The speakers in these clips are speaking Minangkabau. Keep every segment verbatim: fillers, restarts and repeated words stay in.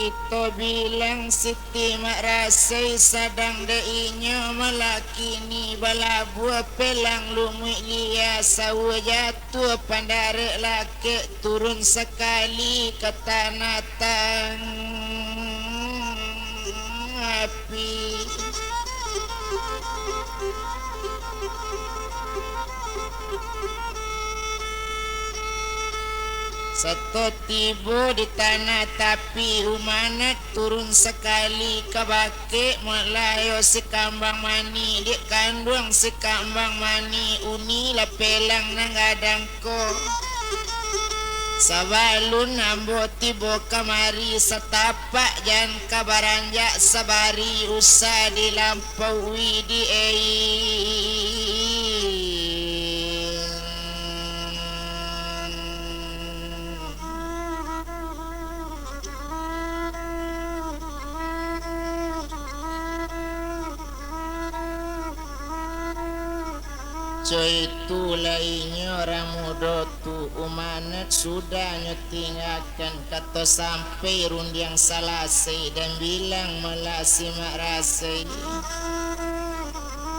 Kito bilang Siti Mak Rasai sadang dek inyo malakini balabuah pelang lumuik lia sawa jatuah pandarek lakek turun sakali ka tanah tang api. Sato tibo di tanah tapi, Umanet turun sakali ka bakeh, malayo si kambang manih, dek kanduang si kambang manih, uni lah pelang nan gadang ko. Sabalun ambo tibo kamari, satapak jan ka baranjak, sabari usah dilampaui di ei. Co itu lai inyo urang mudo tu, Umanet sudah nyo tinggakan, kato sampai rundiang salasai, den bilang malah si Mak Rasai.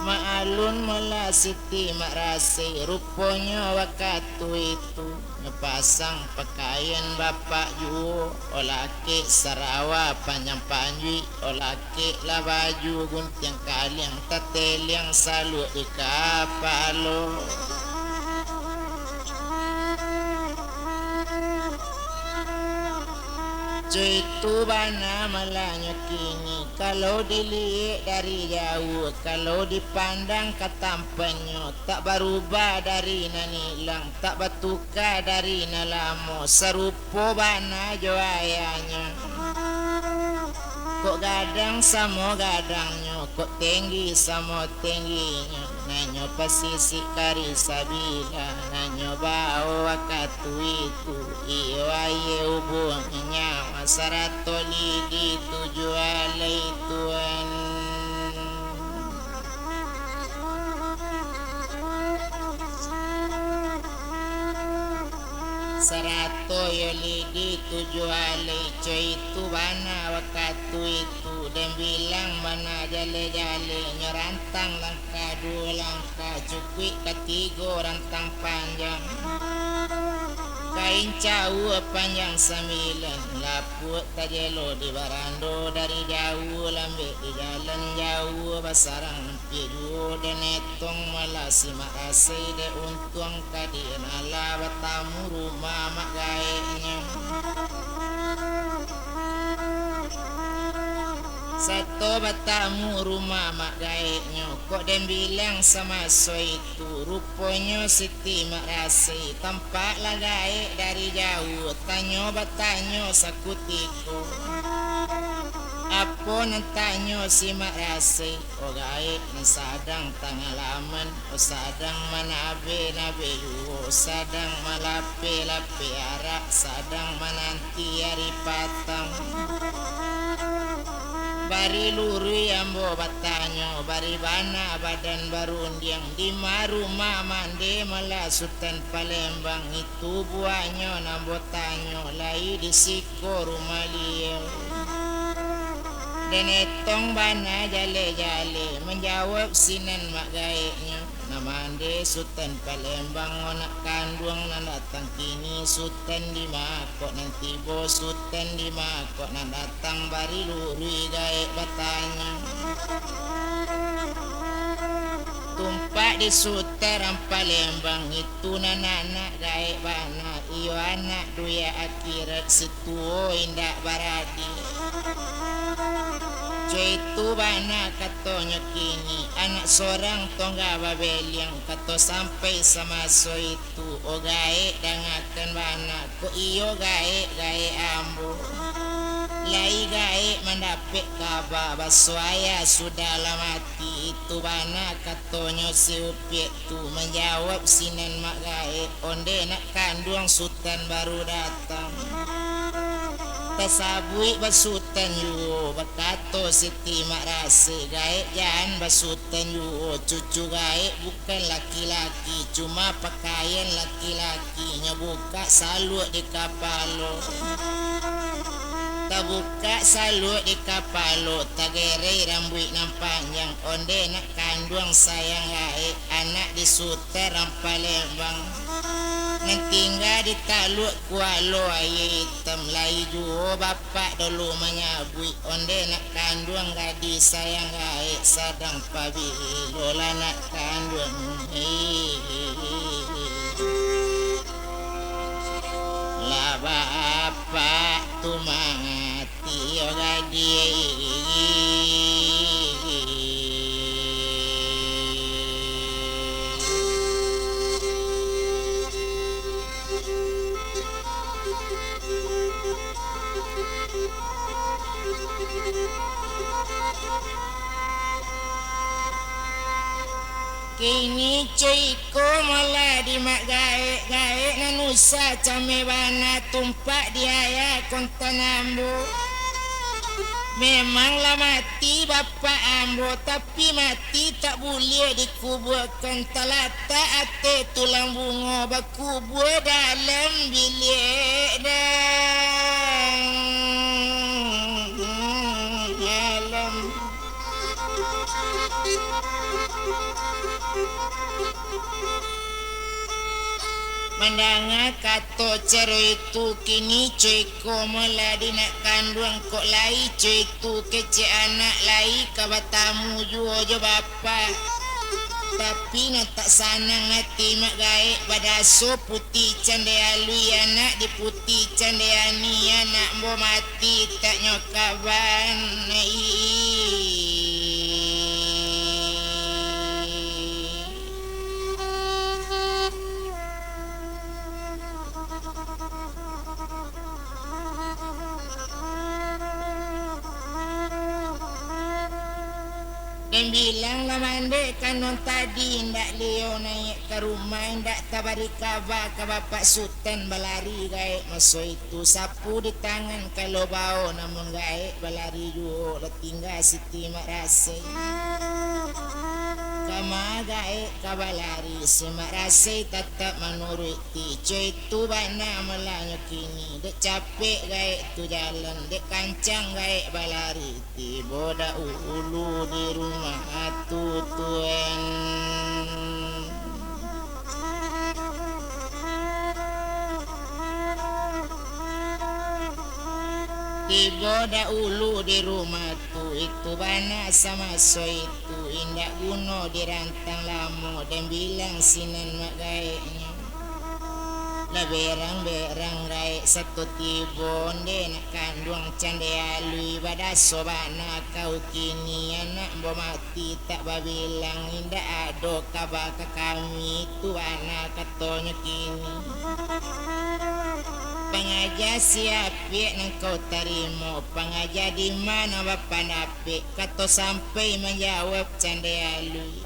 Maalun malah Siti Mak Rasai, ruponyo wakatu itu nyo pasang pakaian bapak juo, olakek sarawa panjang panjuik, olakek lah baju guntiang kaliang, tateliang saluak di kapalo. Co itu bana malah nyo kini, kalau diliek dari jauah, kalau dipandang ka tampannyo, tak barubah dari nan ilang, tak batuka dari nan lamo, sarupo bana jo ayahnyo. Kok gadang samo gadangnyo, kok tenggi samo tengginyo, nan nyo pasisik kari sabila, nan nyo bawo wakatu itu, iyo aia ubuang nyawa, sarato lidi tujuah alai Tuan. Sarato iyo lidi tujuah alai, co itu bana wakatu itu, den bilang bana jaleh-jaleh, nyo rantang langkah duo langkah, cukuik katigo rantang panjang. Kain cawua panjang sambilan, lapuak tajelo di barando, dari jauah lambek di jalan, jauah basarang nampiak juo, den etong malah si Mak Rasai, dek untuang ka di nan lah batamu rumah mak gaeknyo. Sato batamu rumah mak gaeknyo, kok den bilang samaso itu, ruponyo Siti Mak Rasai, tampak lah gaek dari jauah, tanyo batanyo sakutiko. Apo nan tanyo si Mak Rasai? O gaek nan sadang tangah laman, o sadang manabe-nabe juo, sadang malape-lape arak, sadang mananti ari patang. Bari luruih ambo batanyo, bari bana badan barundiang, di ma rumah mande malah Sutan Palembang itu buahnyo nan ambo tanyo, lai di si ko rumah liau. Den etong bana jaleh-jaleh, manjawab sinan mak gaeknyo. Nan mande Sutan Palembang, anak kanduang nan datang kini, Sutan di ma kok nan tibo, Sutan di ma kok nan datang, bari luruih gaek batanyo. Tumpak di Sutan Palembang itu nan anak gaek bana, iyo anak duya akhirat, si tuo indak baradi. Co itu bana katonyo kini, anak sorang tongga babeliang, kato sampai samaso itu, o gaek dangakan bana, kok iyo gaek, gaek ambo. Lai gaek mandapek kaba, baso ayah sudah lah mati, itu bana katonyo si Upiak tu, manjawab sinan mak gaek, onde nak kanduang Sutan baru datang. Tasabuik basutan juo, bakato Siti Mak Rasai, gaek jan basutan juo, cucu gaek bukan laki-laki, cuma pakaian laki-laki, nyo bukak saluak di kapalo. Tabukak saluak di kapalo, tagerai rambuik nan panjang, onde nak kanduang sayang gaek, anak di Sutan Palembang. Nan tingga di taluak Kualo Aia Itam, lai juo bapak dulu manyabuik, onde nak kanduang gadih sayang gaek, sadang pabilo lah nak kanduang. Lah bapak tu mati, yo gadih. Kini co iko malah di mak gaek, gaek nan usah cameh bana, tumpak di ayah kontan ambo. Memang lah mati bapak ambo, tapi mati tak buliah dikubuakan, talatak ateh tulang bungo, kubua dalam biliak dalam. Mandanga kato caro itu, kini co iko malah di nak kanduang, kok lai co itu kecek anak, lai ka batamu juo jo bapak. Tapi nan tak sanang ati mak gaek, badaso putiah candai alui, anak di putiah candai ani, anak ambo mati tak nyo kaban. Den bilang lah mandeh kanduang tadi, indak liau naiak ka rumah, indak tabari kaba ka bapak Sutan, balari gaek maso itu, sapu di tangan kalau bao, namun gaek balari juo, lah tingga Siti Mak Rasai. Kama gaek ka balari, si Mak Rasai tatap manuruik. Tico itu bana malah nyo kini, dek capek gaek tu jalan, dek kancang gaek balari, tibo dahulu di rumah tu tuan. Tibo dahulu di rumah tu, itu bana samaso itu, indak guno dirantang lamo, den bilang sinan mak gaeknyo. Lah berang-berang gaek sato tibo, onde nak kanduang candai alui, badaso bana kau kini, anak ambo mati tak babilang, indak ado kaba ka kami, itu bana katonyo kini. Pangaja siapiak nan kau tarimo, pangaja di ma nan bapandapek, kato sampai manjawab candai alui.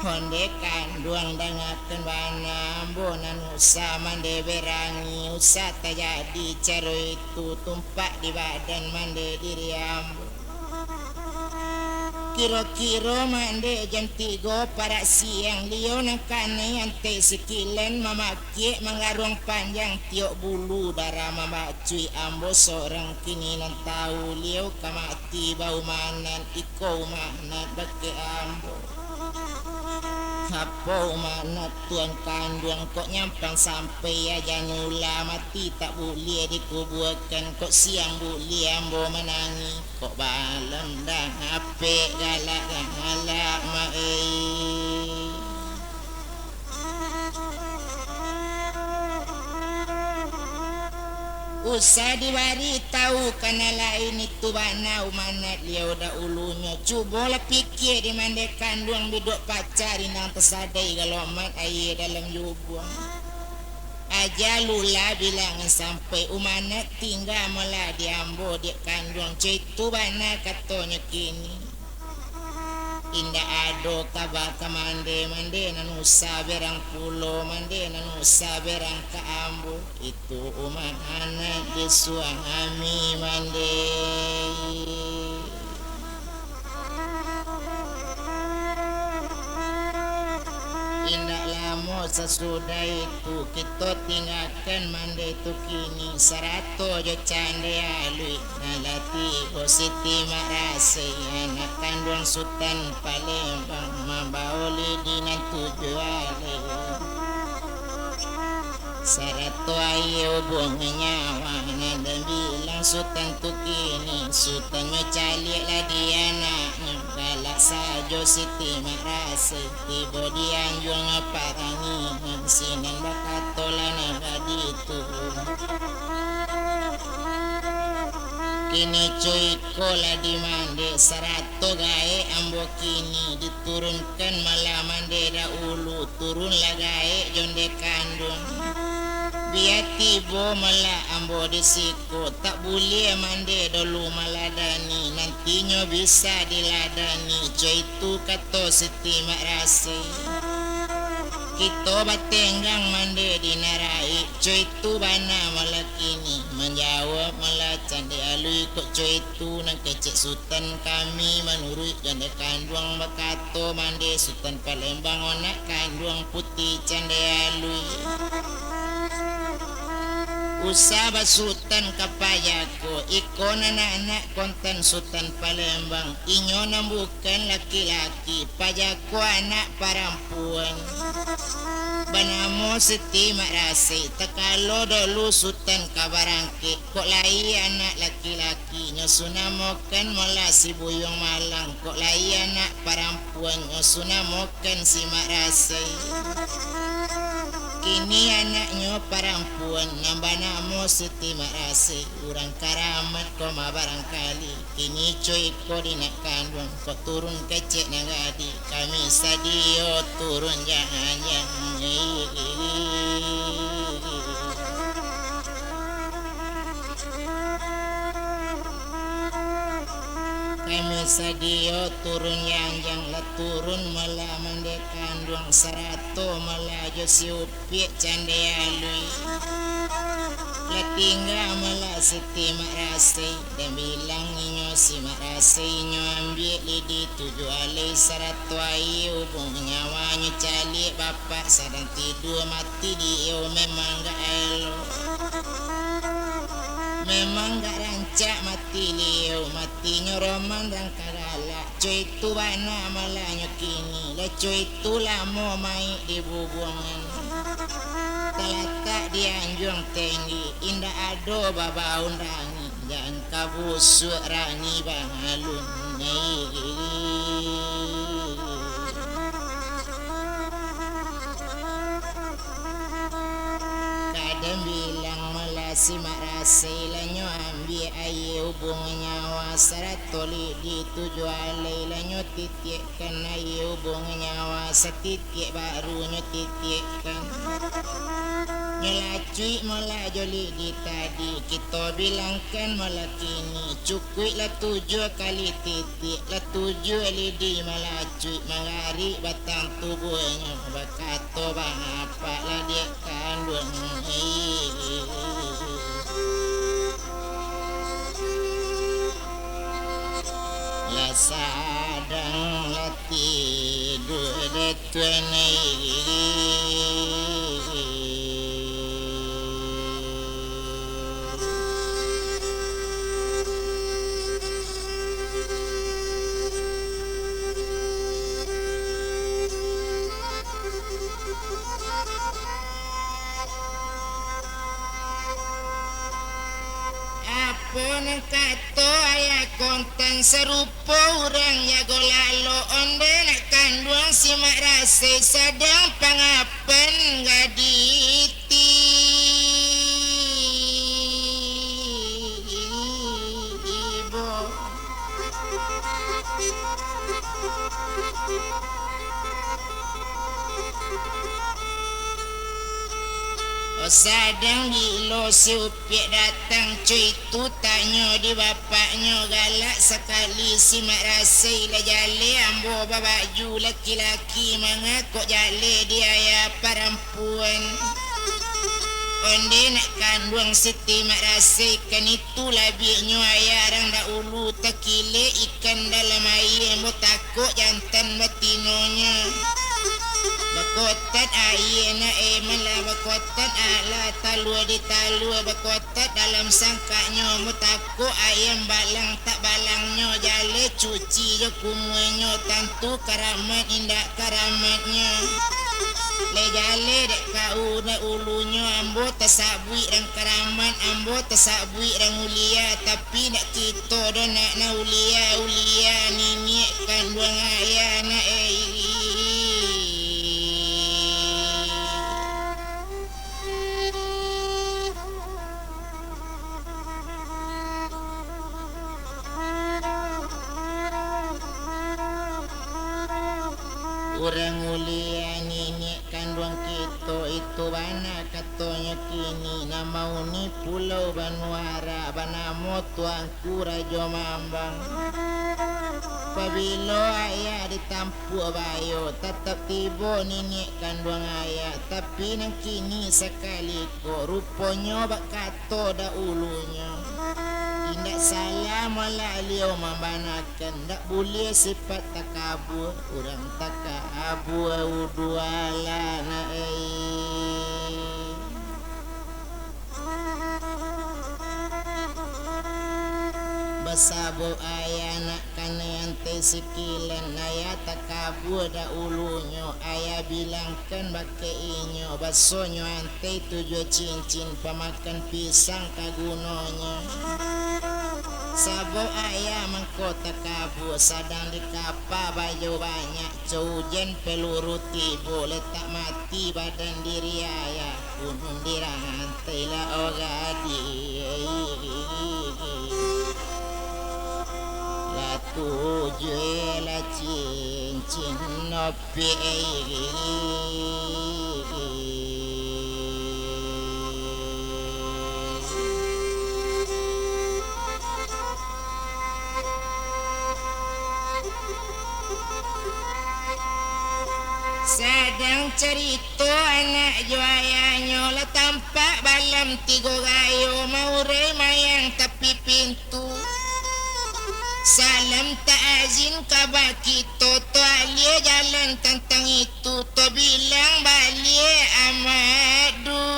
Onde kanduang, dangakan bana, ambo nan usah mandeh berangi, usah tajadi caro itu, tumpak di badan mandeh diri ambo. Kiro-kiro mandeh jam tigo parak siang, liau nan kanai antai sikilan, mamakiak manggaruang panjang, tiok bulu darah mambacuik, ambo sorang kini nan tahu, liau ka mati baumanan, iko umanan bakeh ambo. Apo umanan tuan kanduang, kok nyampang sampai ajanyo lah, mati tak buliah dikubuakan, kok siang buliah ambo manangih. Kok balam dapek galak-galak, mak ei. Usah dibari tahu ka nan lain, itu bana umanan liau dahulunyo. Cubolah pikia di mandeh kanduang, biduak pacar inang tasadai, galoman aia dalam jubuang. Aja lulah bilangan sampai, umanan tingga malah di ambo, dek kanduang, co itu bana katonyo kini. Indak ado kaba ka mandeh, mandeh nan usah berang pulo, mandeh nan usah berang ka ambo, itu umanan di suami mandeh. Indak lamo Sasudah itu, kito tinggakan mande tu kini, sarato jo cande aluih. Nan lah tibo Siti Mak Rasai, anak kanduang Sutan Palembang, mambao lidi nan tujuah alai. Sarato aia ubuang nyawa, nan den bilang Sutan tu kini, Sutan nyo caliak lah di anaknyo, galak sajo Siti Mak Rasai. Tibo di anjuang parangian, sinan bakato lah nan baitu. Kini co iko lah dimande, sarato gaek ambo kini, diturunkan malah mande dahulu, turunlah gaek jo nde kanduang. Bia tibo malah ambo di siko, tak buliah mande dulu maladani, nantinyo bisa diladani, co itu kato Siti Mak Rasai. Kito batenggang mande di nan raik, co itu bana malah kini, manjawab malah cande aluih kok co itu nan kecek Sutan kami, manuruik jo nde kanduang bakato mande Sutan Palembang, anak kanduang Putih Cande Aluih. Usah basutan ka pajako, iko nan anak kontan Sutan Palembang, inyo nan bukan laki-laki, pajako anak parampuan. Banamo Siti Mak Rasai, takalo dulu Sutan ka barangkek, kok lai anak laki-laki, nyo sunamokan malah si Buyuang Malang, kok lai anak parampuan, nyo sunamokan si Mak Rasai. Kini anaknyo parampuan, nan banamo Siti Mak Rasai, urang karamat koma barangkali. Kini co iko di nak kanduang, kok turun kecek nan gadih, kami sadio turun janjang. Kami sadio turun janjang, lah turun malah mande kanduang, sarato malah jo si Upiak Cande Aluih. Lah tingga malah Siti Mak Rasai, den bilang inyo si Mak Rasai, inyo ambiak lidi tujuah alai, sarato aia ubuang nyawanyo caliak bapak, sadang tidua mati di iyo, memang gak elok. Memang gak rancak mati liau, matinyo roman rangka galak. Co itu bana malahnyo kini, lah co itu lamo maik di bubuangan. Talatak di anjuang tenggi, indak ado babaun rangi, jan ka busuak rangi bahalun. Ka den bilang malah si Mak Rasai, lah nyo ambiak aia ubuang nyawa, sarato lidi tujuah alai, lah nyo titiakkan aia ubuang nyawa, satitiak baru nyo titiakkan. Nyo lacuik malah jo lidi tadi, kito bilangkan malah kini, cukuiklah tujuah kali titiak, lah tujuah lidi malah cuik, manggarik batang tubuahnyo, bakato baapak lah dek kanduang. Lah sadang lah tiduak dek Tuan. Apo nan kato ayah kontan, sarupo urang jago lalok, ondeh nak kanduang si Mak Rasai, sadang pangapan gadih tibo. Sadang gilo si Upiak datang, co itu tanyo di bapaknyo, galak sakali si Mak Rasai, lah jaleh ambo babaju laki-laki, manga kok jaleh di ayah parampuan. Ondeh nak kanduang Siti Mak Rasai, kan itu labiahnyo ayah rang dahulu, takilek ikan dalam aia, ambo takok jantan batinonyo. Kotat aia nak, eh, malah bakotat, alah talua di talua bakotat dalam sangkaknyo, mutakok ayam balang tak balangnyo, jaleh cuci jo kumuanyo, tantu karamat indak karamatnyo. Lai jaleh dek kau nak ulunyo, ambo tasabuik dan karamat, ambo tasabuik dan ulia, tapi nak kito doh nak, nak ulia, ulia niniak kanduang ayah nak, eh. Urang ulia niniak kanduang kito, itu bana katonyo kini, nan mahuni pulau banua Arak, banamo Tuanku Rajo Mambang. Pabilo ayah ditampuak bayo, tatap tibo niniak kanduang ayah, tapi nan kini sakali ko, ruponyo bakato dahulunyo. Indak salah malah alio mambanakan, ndak buliah sipaik takabua, urang takabua udualah nak, eh. Basabok ayah nak kanai anteh sikilan, ayah takabua dahulunyo, ayah bilangkan bakeh inyo, basonyo anteh tujuah cincin, pamakan pisang ka gunonyo. Sabok ayah mangko takabua, sadang dikapa bajo banyak, co ujan peluru tibo, letak mati badan diri ayah, kunun dirantailah ogadi. Lah tujuah lah cincin no Sadang carito anak jo ayahnyo, lah tampak balam tigo gayo, maurai mayang tapi pintu. Salam ta'azim ka bakito, to alia jalan tantang itu, to bilang baliak Amak Duni.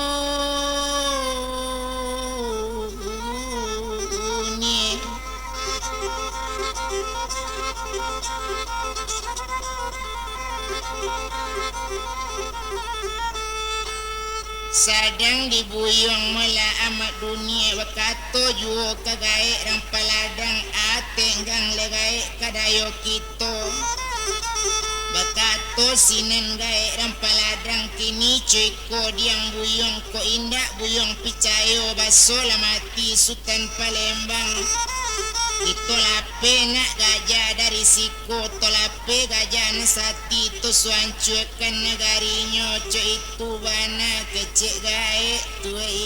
Sadang dibuyuang malah Amak Duni, bakato juo ka gaek rang paladang, ateh gang le gaek ka dayo kito. Bakato sinan gaek rang paladang, kini co iko diang buyuang, kok indak buyuang picayo, baso lah mati Sutan Palembang. Kito lapeh nak gajah dari siko, to lapeh gajah nan sati, to suancuakan nagarinyo, co itu bana kecek gaek tu, eh.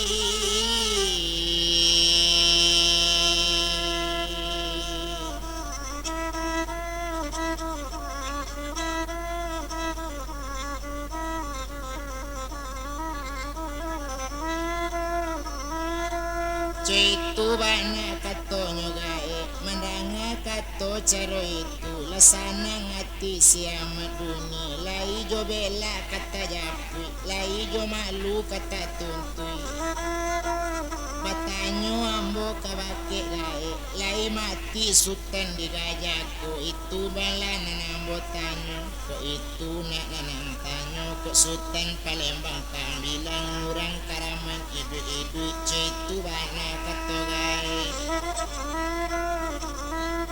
Co itu bana katonyo gaek, mandanga kato caro itu, lah sanang ati si Amak Duni, lai jo belak ka tajapuik, lai jo malu ka tatuntuik. Batanyo ambo ka bakeh gaek, lai mati Sutan digajah ko, itu bana nan ambo tanyo. Kok itu nak nan ang tanyo, kok Sutan Palembang ka ang bilang urang karamat iduik-iduik, co itu bana kato gaek.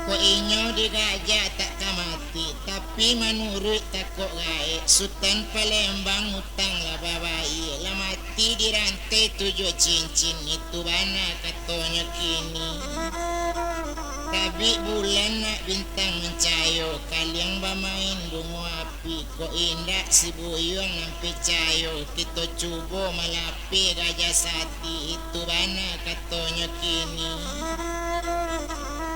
Kok inyo digajah tak ka mati, tapi manuruik takok gaek, Sutan Palembang utang lah babayia, lah mati diranteh tujuah cincin, itu bana katonyo kini. Tabik bulan nak bintang mancayo, kaliang bamain bungo api, kok indak si buyuang nan picayo, kito cubo malapeh gajah sati, itu bana katonyo kini.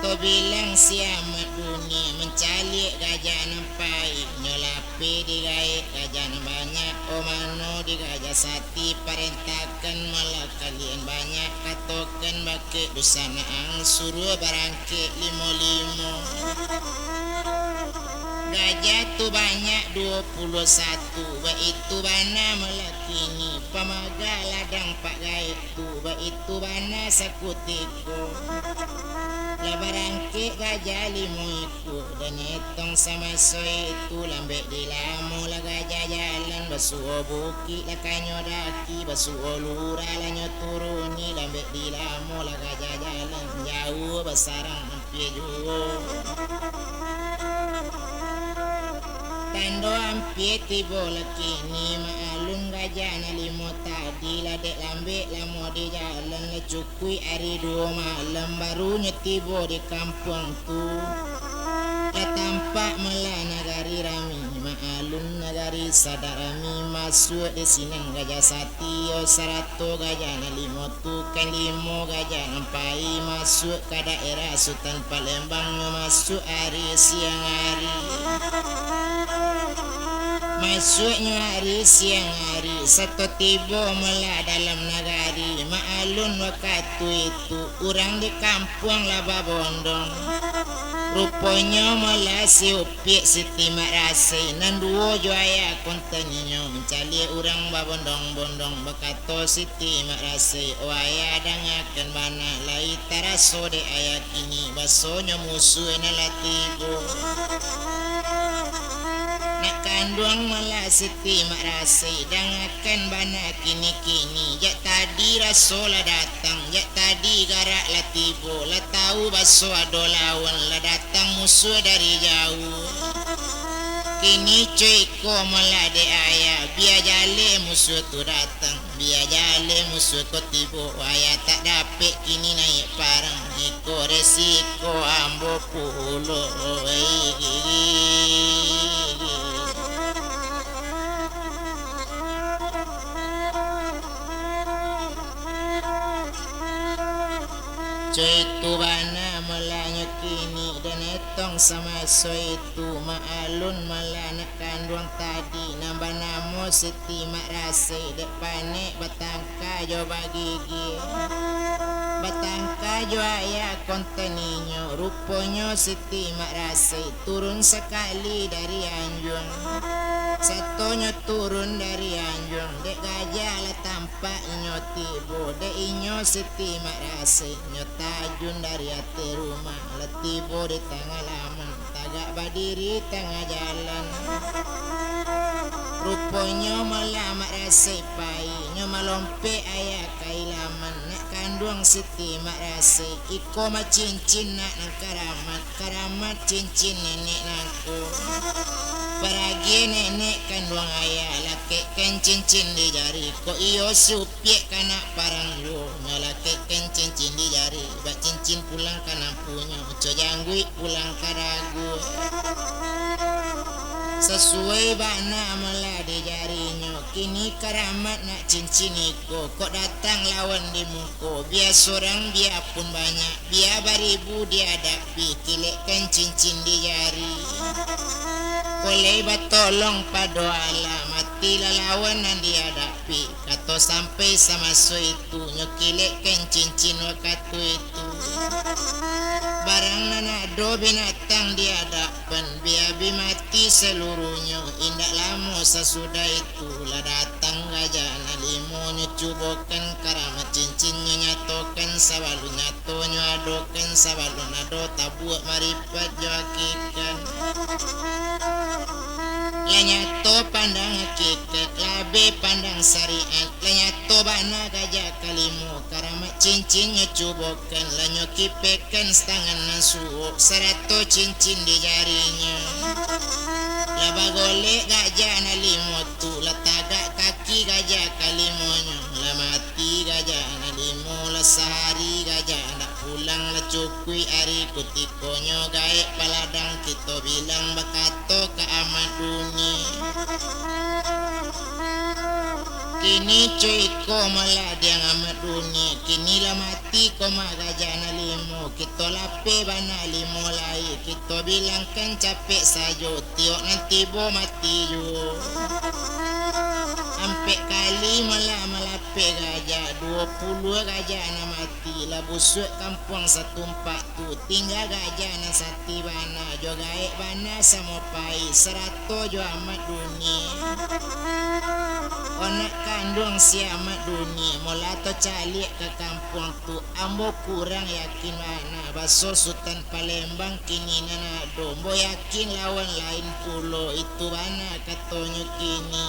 To bilang si Amak Duni, mancaliak gajah nan paik, nyo lapeh digaek gajah nan banyak, o mano di gajah sati, parentahkan malah kalian banyak, katokan bakeh dusanak ang, suruah barangkek limo-limo. Gajah tu banyak duo puluah satu, baitu bana malah kini, pamaga ladang pak gaek tu, baitu bana sakutiko. Lah barangkek gajah limo ikua, dan etong samaso itu lambek dilamo lah gajah jalan, basuo bukik lah kanyo daki, basuo lurah lah nyo turuni, lambek dilamo lah gajah jalan, jauah basarang ampia juo. Tando ampia tibo lah kini, Mak Alun gajah nan limo tadi lah dek lambek lamo di jalan, lah cukuik ari duo malam baru nyo tibo di kampuang tu. Lah tampak malah nagari rami, Mak Alun nagari sadak rami, masuak di sinan gajah sati, yo sarato gajah nan limo tu, kan limo gajah nan pai, masuak ka daerah Sutan Palembang, nyo masuak ari siang ari. Masuaknyo ari siang ari, sato tibo malah dalam nagari, Mak Alun wakatu itu, urang di kampuang lah babondong. Ruponyo malah si Upiak Siti Mak Rasai, nan duo jo ayah konteninyo, mancaliak urang babondong-bondong, bakato Siti Mak Rasai, "Oh ayah, dangakan bana, lai taraso dek ayah kini, basonyo musuah nan lah tibo." Nak kanduang malah Siti Mak Rasai, dangakan bana kini-kini, jak tadi raso lah datang, jak tadi garak lah tibo, lah tau baso ado lawan, lah datang musuah dari jauah. Kini cuik ko malah dek ayah, bia jaleh musuah tu datang, bia jaleh musuah ko tibo, ayah tak dapek kini naiak parang, iko resiko ambo pulo. Cuik tu bana malah nyo kini, dan etong samaso itu, Mak Alun malah nak kanduang tadi, nan banamo Siti Mak Rasai, dek panek batangka jo bagigi. Batangka jo ayah konteninyo, ruponyo Siti Mak Rasai turun sakali dari anjuang. Satonyo turun dari anjuang, dek gajah lah tampak inyo tibo, dek inyo Siti Mak Rasai, nyo tajun dari ateh rumah, lah tibo di tangah laman, tagak badiri tangah jalan. Ruponyo malah Mak Rasai pai, nyo malompek ayah ka ilaman, nak kanduang Siti Mak Rasai, iko mah cincin nak nan karamat. Karamat cincin nenek nangko. Paragiah nenek kanduang ayah, lakekkan cincin di jari. Kok iyo si Upiak kanak parang juo, nyo lakekkan cincin di jari, bak cincin pulang ka nampunyo, co jangguik pulang ka dagu. Sasuai bana malah di jarinyo, kini karamat nak cincin iko, kok datang lawan di muko, bia surang bia pun banyak. Bia baribu dihadapi, kilekkan cincin di jari. Kok lai batolong pado Allah, matilah lawan nan dihadapi. Kato sampai samaso itu, nyo kilekkan cincin wakatu itu. Barang nan ado binatang dihadapan, bia bi mati saluruhnyo. Indak lamo sasudah itu, lah datang gajah nan limo, nyo cubokan karamat cincin, nyo nyatokan sabalun nyato. Nyo adokan sabalun ado, tabuak maripat jo hakikat. Lah nyato pandang hakikat, labih pandang syariat. Lah nyato bana gajah kalimo, karamat cincin nyo cubokan, lah nyo kipekkan satangan nan suok, sarato cincin di jarinyo. Lah bagolek gajah nan limo tu, lah tagak kaki gajah kalimonyo, lah mati gajah nan limo, lah sahari gajah ndak pulang, lah cukuik ari kutikonyo gaek paladang, kito bilang bakato ka Amat Dunia. Kini cuik ko malah diang Amat Dunia, kini lah mati ko mah gajah nan limo, kito lapeh bana limo lai, kito bilangkan capek sajo, tiok nan tibo mati juo. Ampe kali malah malapeh gajah, duo puluah gajah nan mati, lah busuak kampuang satumpak tu, tingga gajah nan sati bana, jo gaek bana samo pai, sarato jo Amak Duni. Anak kanduang si Amak Duni, molah tocaliak ka kampuang tu, ambo kurang yakin bana, baso Sutan Palembang kini nan ado, ambo yakin lawan lain pulo, itu bana katonyo kini.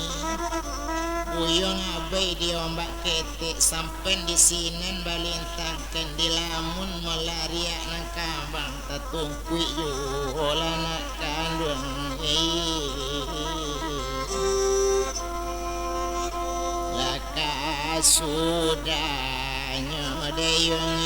Buyuang abai di ombak ketek, sampan di sinan balintangkan, di lamun malariak nan kambang, tatungkuik juo lah nak kanduang. Lah kasudahnyo dayuang.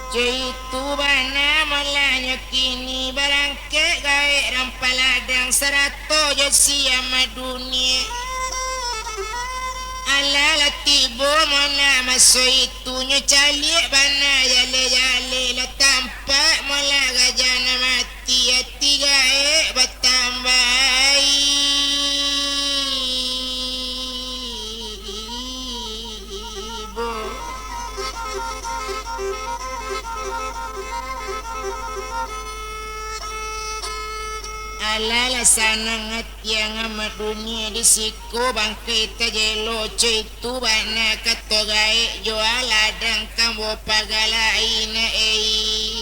Caitu bana molahnyo kini, barangkek gaek rampaladang sarato jo si Amak Duni. Alah lah tibo molah maso itu, nyo caliak bana jaleh-jaleh, lah tampak molah gajah nan mati. Ati-ati gaek batambah ibo. Alah lah sanang ati ang Amak Duni, di siko bangkai tajelo, caitu bana kato gaek, jo aladang kambo pagalai na ei.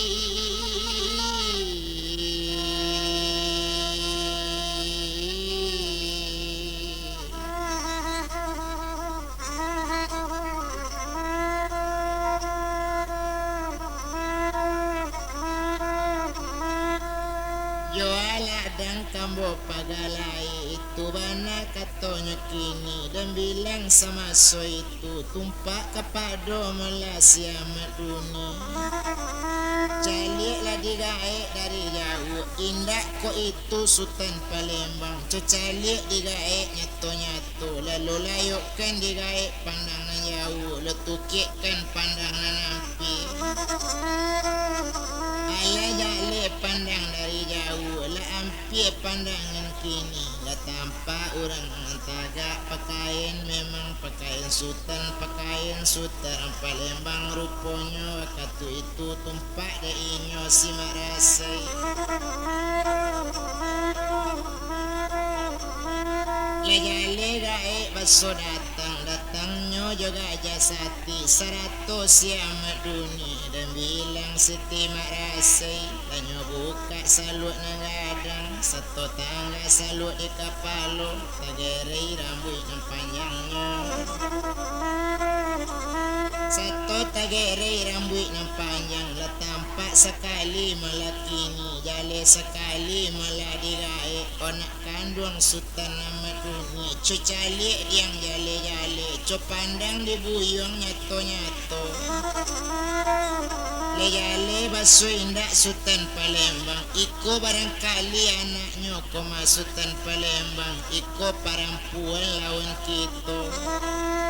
Jo aladang kambo pagalai, itu bana katonyo kini, dan bilang samaso itu, tumpak kapado molah si Amak Duni. Caliaklah digaek dari jauah, indak kok itu Sutan Palembang, co caliak digaek nyato-nyato. Tu lalu layokkan digaek pandang nan jauah, lah tukiakkan pandang nan ampia. Alah jaleh pandang dari jauah, lah ampia pandang nan kini, lah tampak urang nan tagak pakaian, memang pakaian sutan, pakaian sutan Palembang ruponyo, wakatu itu tumpak dek inyo simak rasai. Lah jaleh gaek baso datang, datangnyo jo gajah sati, sarato si Amak Duni, dan bilang siti mak rasai, lah nyo bukak saluak nan gadang, sato tangga saluak di kapalo, tagerei rambuik nan panjangnyo. Sato tagerei rambuik nan panjang, lah tampak sakali malah kini, jaleh sakali malah digaek, onak kanduang Sutan Amak Duni, co caliak diang jaleh-jaleh, co pandang di buyuang nyato-nyato. Lah jaleh baso indak Sutan Palembang, iko barangkali anaknyo ko mah Sutan Palembang, iko parampuan lawan kito.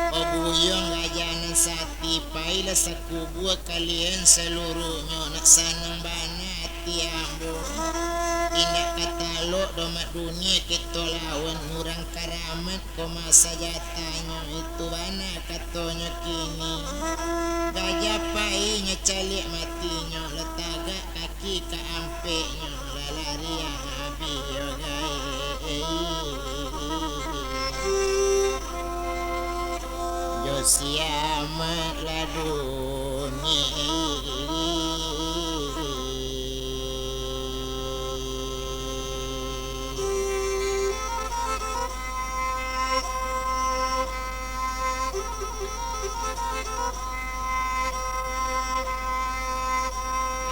O buyuang gajah nan sati, pailah sakubua kalian saluruhnyo, nak sanang bana ati ambo. Indak ka talok doh Mak Duni kito lawan urang karamat ko mah sajatanyo, itu bana katonyo kini. Gajah pai nyo caliak matinyo, lah tagak kaki ka ampeknyo, lah larian abih yo gaek. Jo si Amak lah Duni.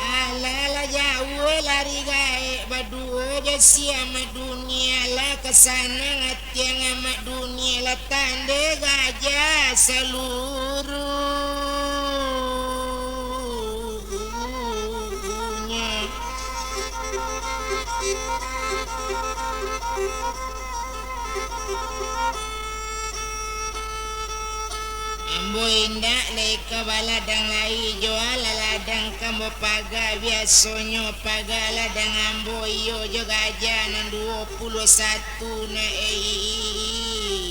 Alah lah jauah lari gaek baduo jo si Amak Duni, alah ka sanang ati ang Amak Duni, Lah tandai gajah saluruhnyo. Ambo indak lai ka baladang lai, jo lah ladang ka ambo paga, biasonyo paga ladang ambo iyo jo gajah nan duo puluah satu. Tu na, eh.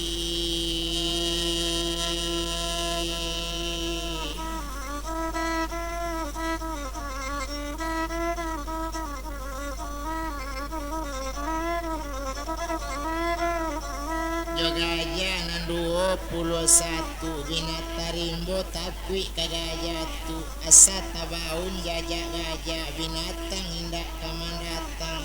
Jo gajah nan duo puluah satu, binatang rimbo takuik ka gajah tu. Asa tabaun jajak gajah, binatang indak ka mandatang.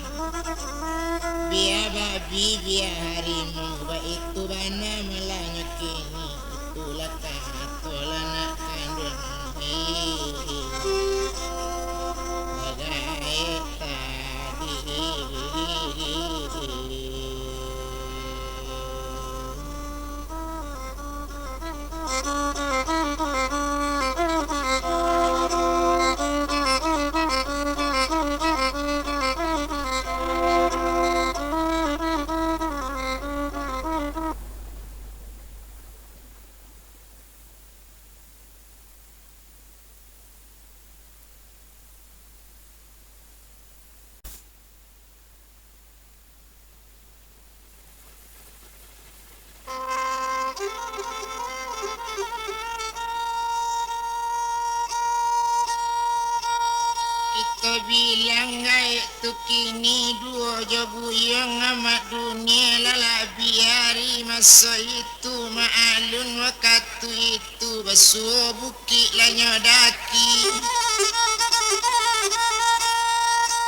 Bia babi, bia harimau, baitu bana malahnyo kini. Itulah kato lah nak kanduang, eh, bagaek tadi. Kito bilang gaek tu kini duo jo buyuang, Amak Dunia, lah labiah ari maso itu, maklun wakatu itu. Tu basuo bukik lah nyo daki,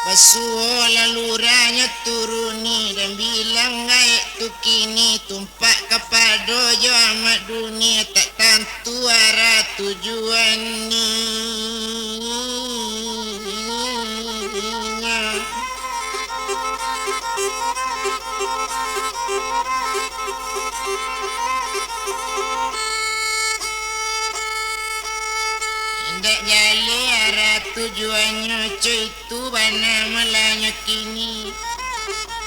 basuo lah lurah nyo turuni, dan bilang gaek tu kini tumpak kapado jo Amak Dunia, tak tantu arah tujuannyo. Indak jaleh arah tujuannyo, co itu bana malahnyo kini.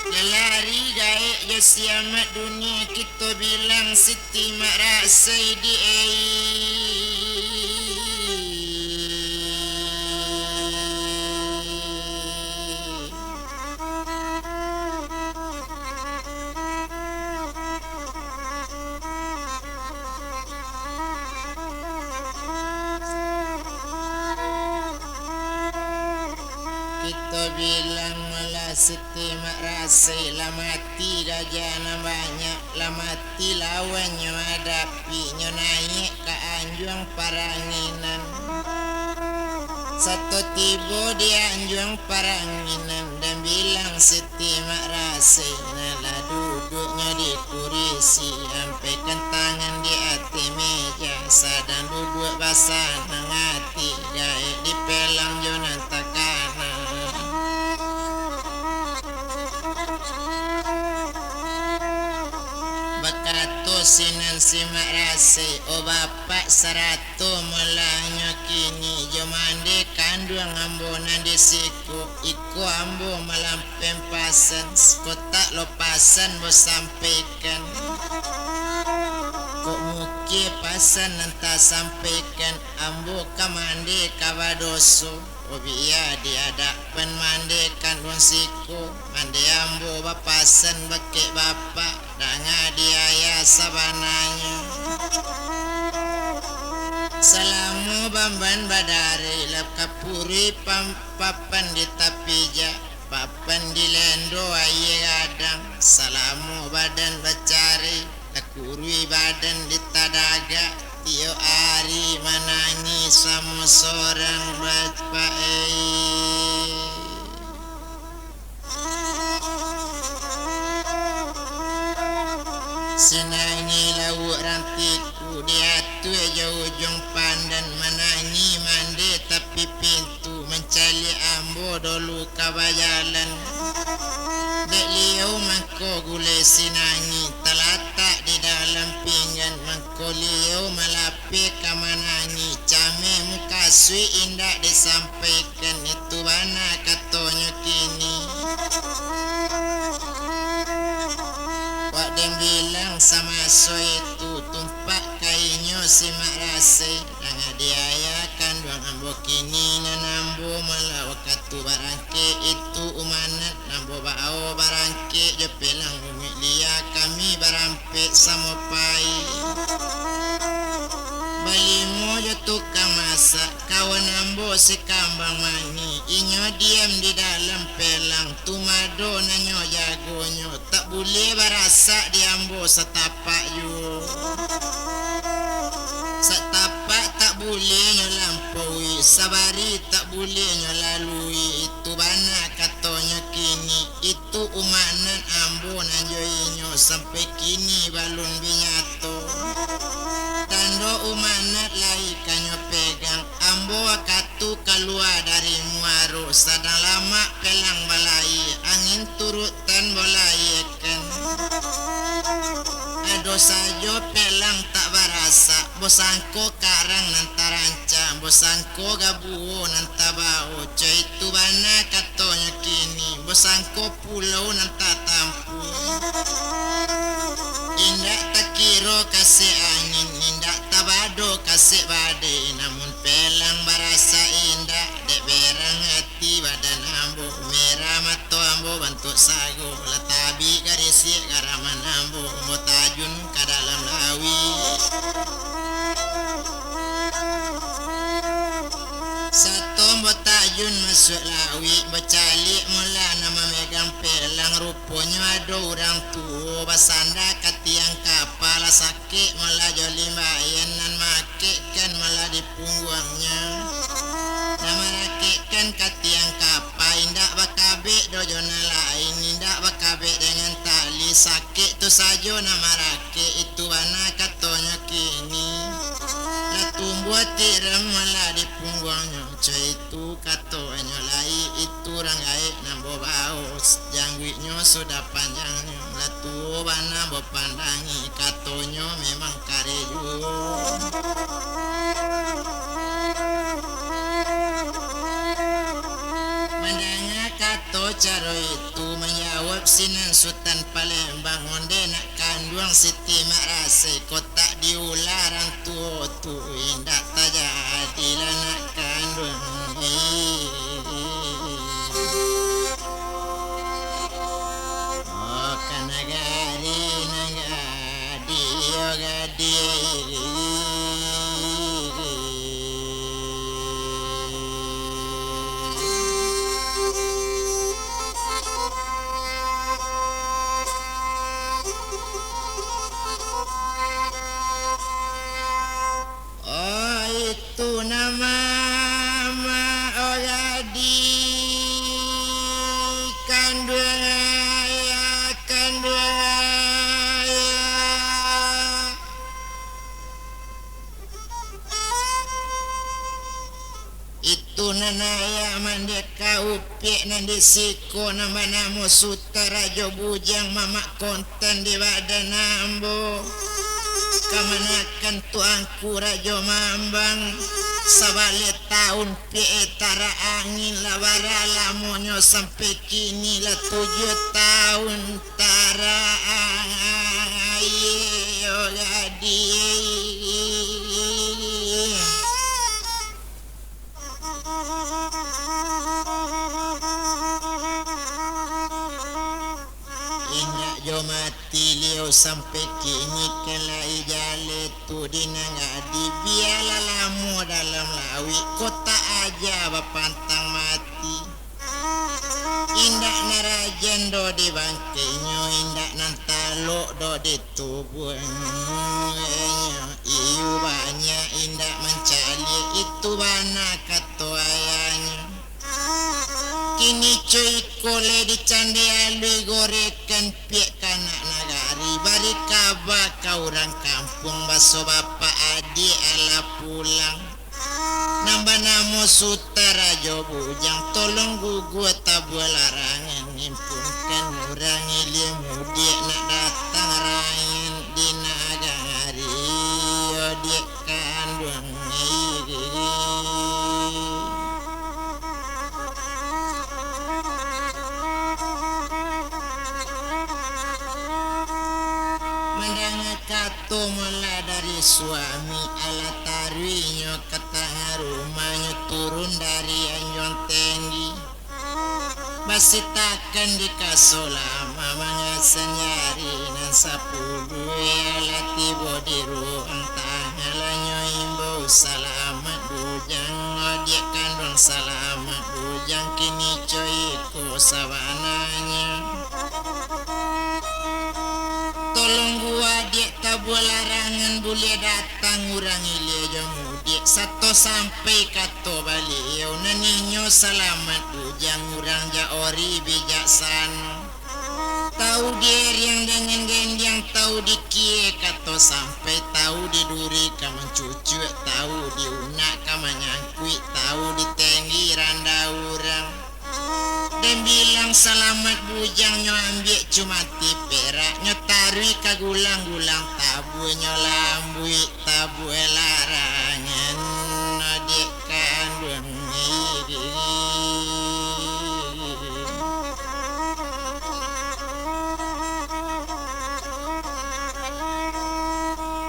Lah lari gaek jo si Amak Dunia, kito bilang Siti Mak Rasai di ai. Kito bilang malah Siti Mak Rasai, lah mati gajah nan banyak, lah mati lawannyo adapi, nyo naiak ka anjuang paranginan. Sato tibo di anjuang paranginan, dan bilang Siti Mak Rasai, nan lah duduaknyo di kurisi, ampaikan tangan di ateh meja, sadang duduak basanang ati, gaek dipelang jo nan takana. Bakato sinan si Mak Rasai, "O Bapak, sarato malahnyo kini jo mande kanduang ambo nan di siko, iko ambo malampeng pasan, sakotak lo pasan ambo sampaikan. Kok mungkin pasan nan tasampaikan, ambo ka mande ka badoso." Obia di adapan mande kanduang siko, mande ambo bapasan bakeh Bapak, danga di ayah sabananyo. Salamo bamban badari, lah kapurui pam-, papan di tapijak, papan dilendo aia gadang, salamo badan bacari, takurui badan di tadagak, tiok ari manangih samo sorang, Bapak, eh. Sinangih lauak rantiku, di atuah jo ujuang pandan, manangih mande tapi pintu, mancaliak ambo dolu ka bajalan. Dek liau mangko gulai sinangih, talatak di dalam Baliau malapeh ka manangih, cameh mukasuik indak disampaikan, itu bana katonyo kini. Wak den bilang samaso itu, tumpak ka inyo simak rasai, danga di ayah kanduang ambo kini nan ambo malah wakatu barangkek itu umanat, ambo bao barangkek jo pelang umik lia kami baram- pek samo pai. Balimo jo tukang masak, kawan ambo si Kambang Manih, inyo diam di dalam pelang, tumado nan nyo jagonyo, tak buliah barasak di ambo satapak juo. Satapak tak buliah nyo lampaui, sabari tak buliah nyo lalui, itu bana katonyo kini. Tu umanat ambo nan jo inyo sampai kini balun bi nyato. Tando umanat lai ka nyo pegang, ambo wakatu kalua dari muaro, sadang lamak pelang balayia, angin turutan balayiekan. Ado sajo pelang tak barasak, basangko karang nan tarancang, basangko gabuo nan tabao, caitu bana katonyo kini, basangko pulau nan tatampuah. Indak takiro kasek angin, indak tabado kasek badai, namun pelang barasak indak, dek berang ati badan ambo, merah mato ambo bantuak sago, lah tabik garisiak garaman ambo, ambo tajun ka dalam lauik. Sato ambo tajun masuak lauik, bacaliak mula nan mamegang pelang, ruponyo ado urang tuo basanda ka tiang kapa, lah sakik mula jo limbayan nan marakekkan mula di pungguangnyo. Nan marakekkan ka tiang kapa, indak bakabek doh jo nan lain, indak bakabek dengan tali, sakik tu sajo nan marakek, itu bana katonyo kini. Lah tumbuah tiram mula di pungguangnyo, caitu katonyo lai, itu urang gaek nan babaos, jangguiknyo sudah panjangnyo, lah tuo bana bapandangi, katonyo memang kareh juo. Mandanga kato caro itu, manjawab sinan Sutan Palembang, onde nak kanduang Siti Mak Rasai, kok tak diulah rang tuo tu, indak tajadi lah nak kanduang. Oh, ka nagari nan gadih, oh, gadih. Oh, itu nan mamak, oh, gadih, kanduang ayah, kanduang ayah. Itu nan ayah mandeka upiak nan di siko nan banamo Sutan Rajo Bujang, mamak kontan di badan ambo. Kamanakan tuangku Rajo Mambang, sabaleh taun piak tarak angin, lah bara lamonyo sampai kini lah tujuah taun tarak angin, oh, gadih. Indak jo mati liau sampai kini, kan lai jaleh tu di nan gadih, bialah lamo dalam lauik, kok tak aja bapantang mati. Indak nan rajan doh di bangkainyo, indak nan talok doh di tubuahnyo. Iyo banyak indak mancaliak, itu bana kato ayahnyo. Kini co iko lai di candi alui gorekan piak ka anak nagari, bari kaba ka urang kampuang, baso bapak adiak alah pulang. Nan banamo Sutan Rajo Bujang, tolong gugua tabuah larangan, impunkan urang ilia mudiak nak datang rain di nagari. Mandanga kato mola dari suami, alah taruihnyo ka tangah rumahnyo turun dari anjuang tenggi. Basitakan di kaso lama, mangasan jari nan sapuluah, alah tibo di ruang tangah, lah nyo imbau salamat bujang, adiak kanduang salamat bujang, kini co iko sabananyo. Tolong buah diak tabuah larangan, buliah datang urang ilia jo mudiak, sato sampai kato baliau, nan inyo salamat bujang, urang ja ori bijaksano. Tahu di eriang dangan gendiang, tahu di kie kato sampai, tahu di duri ka mancucuak, tahu di unak ka manyangkuik, tahu di tenggi randa urang. Den bilang salamat bujang, nyo ambiak cumati perak, nyo taruih ka gulang-gulang tabuah, nyo lambuik tabuah larangan, adiak kanduang.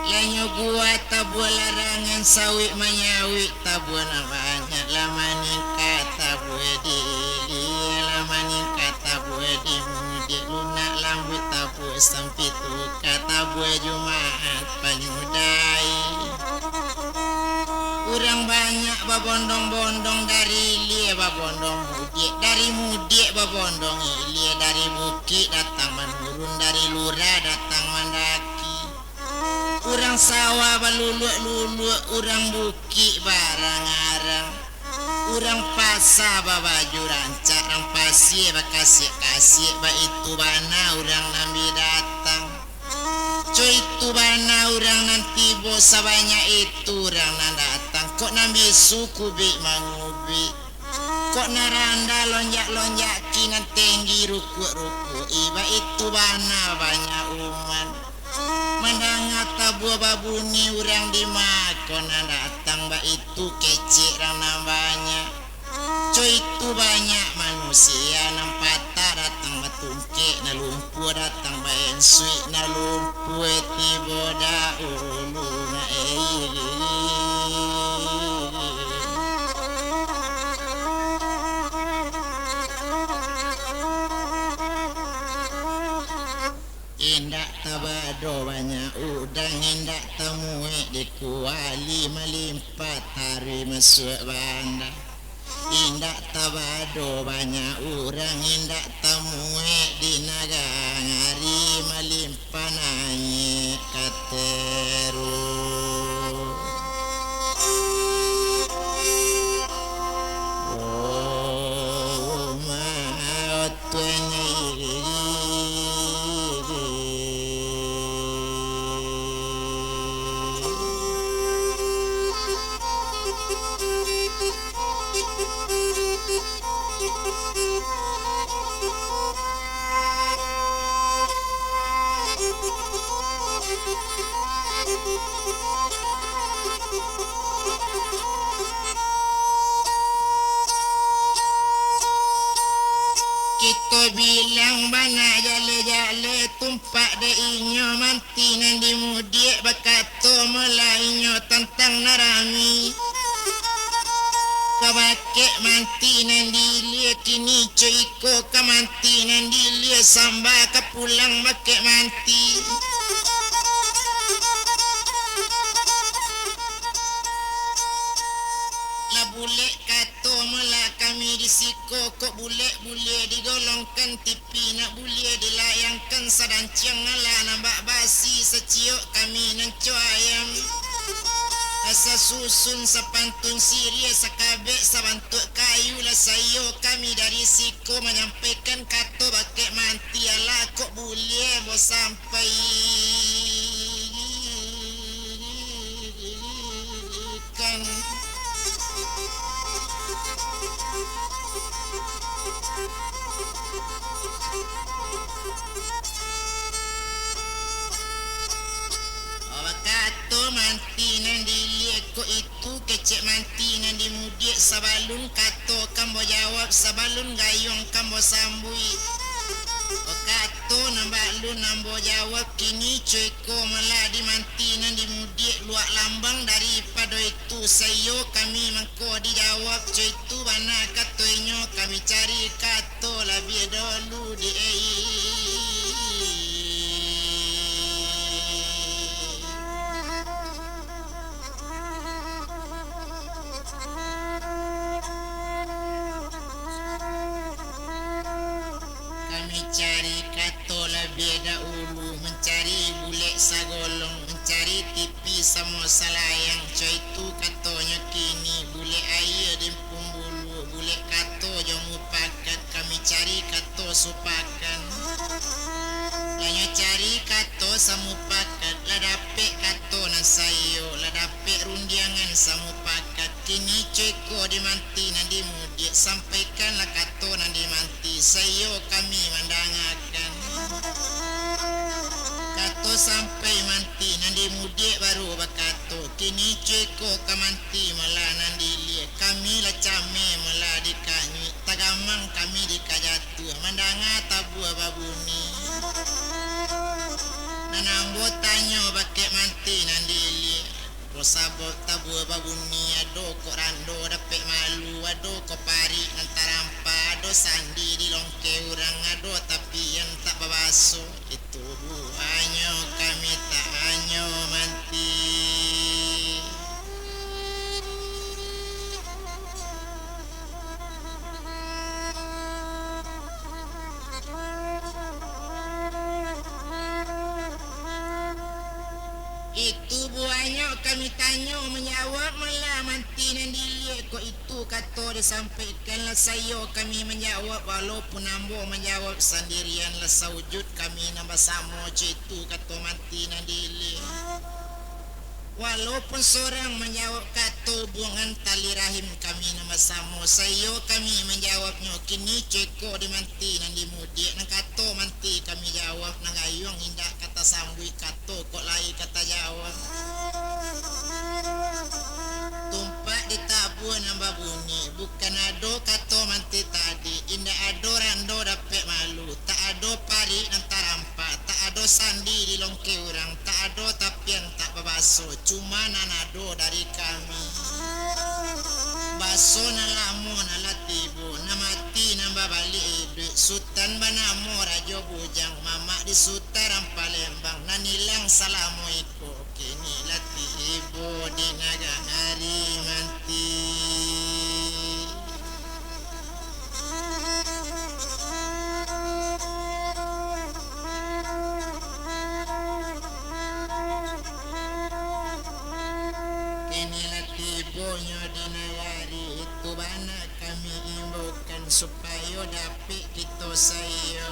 Lah nyo buah tabuah larangan, sawik manyawik tabuah nan banyak, lah maningka tabuah di ilia, lah maningka tabuah di mudiak, lunak lambuik tabuah sampi tuka, tabuah Jumaat panyudahi. Urang banyak babondong-bondong, dari ilia babondong mudiak, dari mudiak babondong ilia, dari bukik datang manurun, dari lurah datang mandaki. Urang sawah baluluak-luluak, urang bukik baarang-arang, urang pasa babaju rancak, urang pasie bakasiak-kasiak, baitu bana urang nan bi datang. Co itu bana urang nan tibo, sabanyak itu urang nan datang, kok nan bisu kubik mangubik. Kok nan randah lonjak-lonjaki, nan tenggi rukuak-rukuak, i, baitu bana banyak umat. Mandanga tabuah babuni, urang di ma ko nan datang, baitu kecek rang nan banyak. Co itu banyak manusia, nan patah datang batungkek, nan lumpuah datang baensuik, nan lumpuah tibo daulu, na, eh. Indak tabado banyak udang, indak tamuek di kuali, malimpah taruih masuak banda. Indak tabado banyak urang, indak tamuek di nagari, malimpah naiak ka teruih. Oh, ma-, Tuhan. Kito bilang bana jaleh-jaleh, tumpak dek inyo manti nan di mudiak, bakato molah inyo tantang nan rami. Ka bakek manti nan di ilia, kini co iko ka manti nan di ilia, samba ka pulang bakek manti. Lah bulek kato molah kami di siko, kok bulek buliah digolongkan tipi, nak buliah dilayangkan sadanciang, alah nan bak basi saciok kami nan co ayam. Lah sasusun sapantun siriah, sakabek sabantuak kayu, lah saiyo kami dari siko manyampaikan kato bakek manti, alah kok buliah bo sampai. Kan. Bakato manti nan di ilia, kok itu kecek manti nan di mudiak, sabalun kato ka ambo jawab, sabalun gayuang ka ambo sambuik. Bakato Kato nan bak alun ambo jawab, kini co iko malah di manti nan di mudiak luak lambang daripado itu, saiyo kami mangko dijawab, co itu bana kato inyo, kami cari kato labiah dahulu di Kami cari kato labiah dahulu, mancari bulek sagolong, mancari tipi samo salayang, co itu katonyo kini, bulek aia di Empuang Bulu, bulek kato jo mupakat, kami cari kato supakat. Lah nyo cari kato samupakat, lah dapek kato nan saiyo, lah dapek rundiangan samupakat. Kini co iko di manti nan di mudiak, sampaikanlah kato nan di manti, saiyo kami mandangakan. Kato sampai manti nan di mudiak baru bakato, kini co iko ka manti malah nan di iliak, kami lah cameh malah dikanyuik, tagamang kami dikajatuah, mandanga tabuah babuni. Nan ambo tanyo bakeh manti nan di iliak, apo sabab tabuah babuni, ado kok rando dapek malu, ado kok parik nan tarampa, ado sandi di longkeh urang, ado tapian tak babaso. Itu buahnyo kami tanyo manti. Itu buahnyo kami tanyo manjawab, malah manti nan di iliak kok itu kato disampaikan, lah saiyo kami manjawab, walaupun ambo manjawab sandirian, lah saujud kami nan basamo, co itu kato manti nan di iliak. Walaupun sorang manjawab kato, hubungan tali rahim kami nan basamo, saiyo kami manjawabnyo, kini co iko di manti nan di mudiak, nan kato manti kami jawab, nan gayuang indak ka tasambuik, kato kok lai ka tajawab. Tumpak di tabuah nan babuni, bukan ado kato manti tadi, indak ado rando dapek malu, tak ado parik nan tarampa, tak ado sandi di longkeh urang, tak ado tapian tak babaso, cuma nan ado dari kami. Baso nan lamo nan lah tibo, nan mati nan babaliak iduik, Sutan banamo Rajo Bujang, mamak di Sutaran Palembang, nan ilang salamo iko, kini lah tibo di nagari manti. Kini lah tibonyo di nagari itu bana kami imbaukan supayo dapek kito saiyo.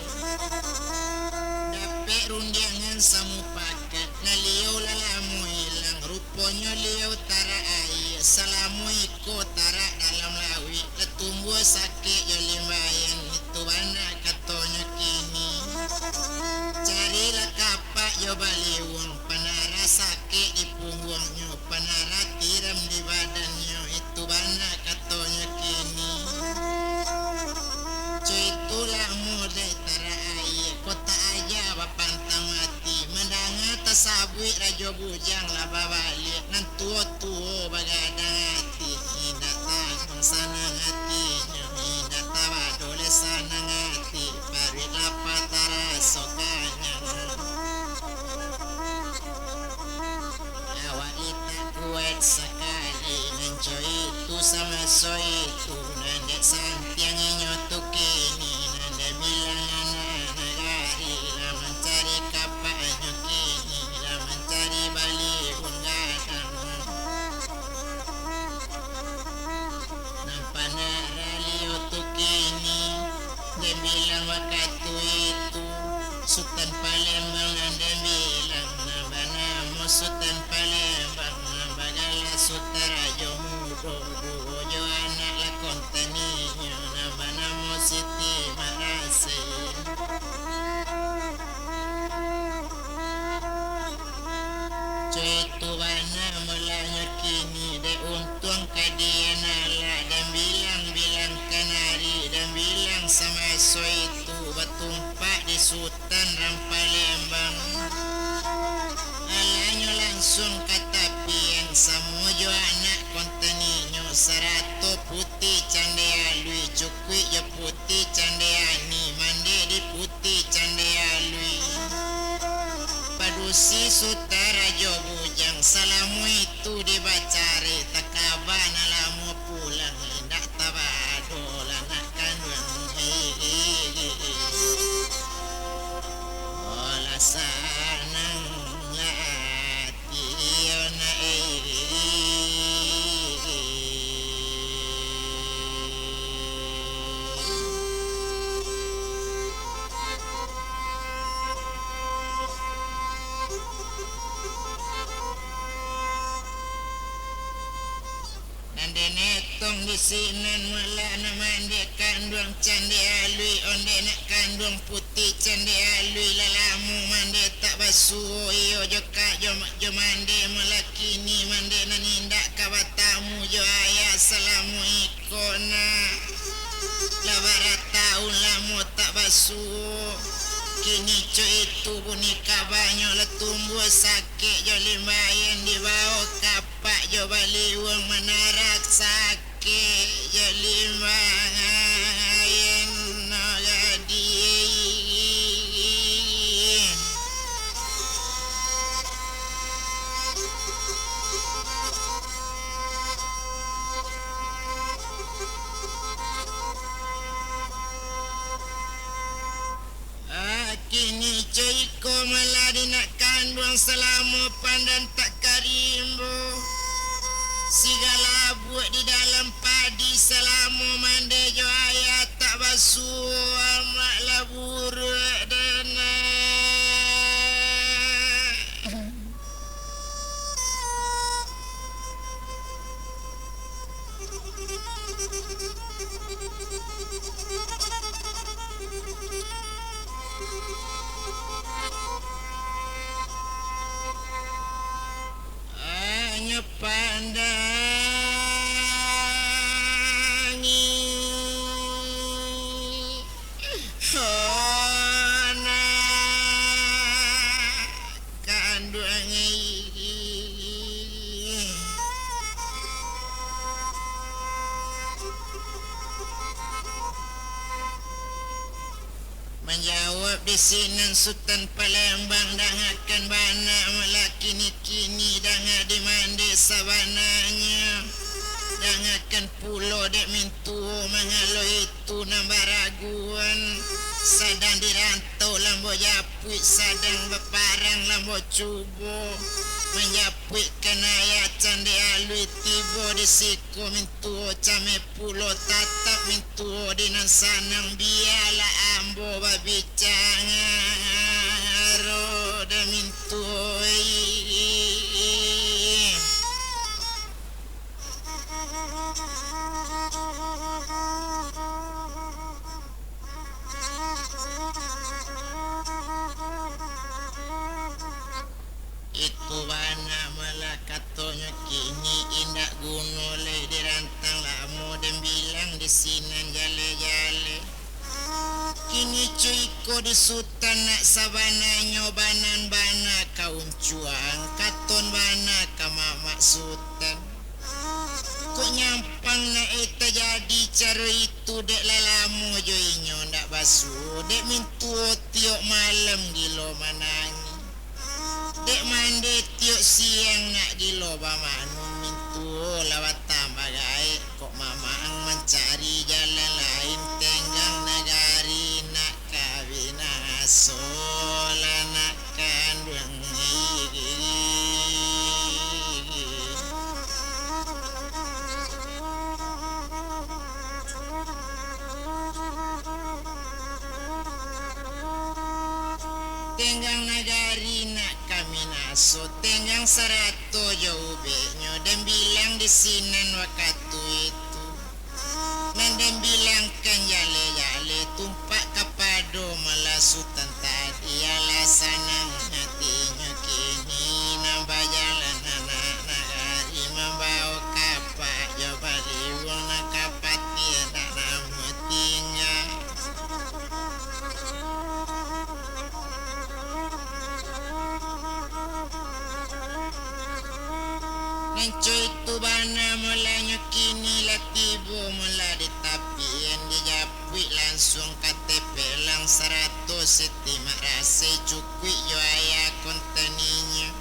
Dapek rundiangan samupakat, nalio lah lamo ilang, ruponyo liau tarak aia, salamo iko tarak dalam lauik, lah tumbuah sakik jo limbayan, itu bana katonyo kini. Carilah kapak jo baliuang, panarah sakik di pungguangnyo, panarah tiram di badannyo, itu bana katonyo kini. Co itu lamo dek tarak aia, kok tak aja bapantang mati, mandanga tasabuik Rajo Bujang lah babaliak, nan tuo-tuo bagadang ati, indak tanang sanang atinyo, indak tabado lai sanang ati, paruik lapa taraso kanyang. Awak litak kuaik sakali, nan co itu samaso itu, nan dek santiang inyo tu kini, nan dek bilang anak nagari, lah mancari kapaknyo kini, lah mancari baliuang gadang. Nan panarah liau tu kini, den bilang wakatu itu, Sutan Palembang nan den bilang, nan banamo Sutan Palembang, nan bagala Sutan Rajo Mudo, duo jo anak lakon taninyo, nan banamo Siti Marasai. Co itu bana mulanyo kini, dek untuang ka dian alah, den bilang-bilang kanari, den bilang samaso itu, batumpak di Sutan Rampalembang. Alanyo lansuang ka tapian, samo jo anak konteninyo, sarato Puti Cande Alui, cukuik jo Puti Cande Ani, mande di Puti Cande Alui. Padusi Sutan Rajo Bujang, salamo itu di bacari, takaba nan lamo pulang, indak tabado lah nak kanduang. Olah sanang lah ati yo nak. Nan denetong di sinan malah nak mandeh kanduang Cande Alui, ondeh nak kanduang Puti Cande Alui, lah lamo mandeh tak basuo, iyo jo ka jo, jo mandeh malah kini mandeh nan indak ka batamu jo ayah salamo iko nak. Lah bara taun lamo tak basuo, kini co itu bunyi kabanyo lah tumbuah sakik jo limbayan di bawah ka Pak jo baliuang manarak sakik, jadi mangain no gadih. Ah, kini co iko malah di nak kanduang salamo pandan tak karimbo. Sigala abuak di dalam padi salamo mandeh jo ayah tak basuo, amak lah buruak dana. Anyo pandangi. Anak kanduang ai. Manjawab di sinan Sutan Palembang, dangakan bana malah kini-kini, danga di mandeh sabananyo. Dangakan pulo dek mintuo mangalo itu nan baraguan, sadang di rantau lambo japuik, sadang baparang lambo cubo, manjapuikkan ayah Cande Alui tibo di siko mintuo cameh pulo tatap mintuo di nan sanang, bialah ambo babicaro dek mintuo. Itu bana malah katonyo, kini indak guno lai dirantang lamo den bilang di sinan jaleh-jaleh. Kini co iko di Sutan nak sabananyo banan bana kauncuang, katon bana ka mamak Sutan. Kok nyampang nak eh tajadi caro itu, dek lah lamo jo inyo ndak basuo, dek mintuo tiok malam gilo manangih. Dek mandeh tiok siang nak gilo bamanun, mintuo lah batambah gaek, kok mamak ang mancari jalan lain, tenggang nagari nak ka binaso lah nak kanduang. Tenggang nagari nak ka binaso, tenggang sarato jo ubeknyo, den bilang di sinan wakatu itu. Nan den bilangkan jaleh-jaleh, tumpak kapado malah Sutan tadi, alah sanang atinyo kini, nan bajalan anak nagari, mambao kapak jo baliuang, nan ka pati indak namuah tingga. Coitu bana mulanyo kini lah tibo mula di tapian, dijapuik lansuang ka tepelang sarato Siti Mak Rasai cukuik jo ayah konteninyo.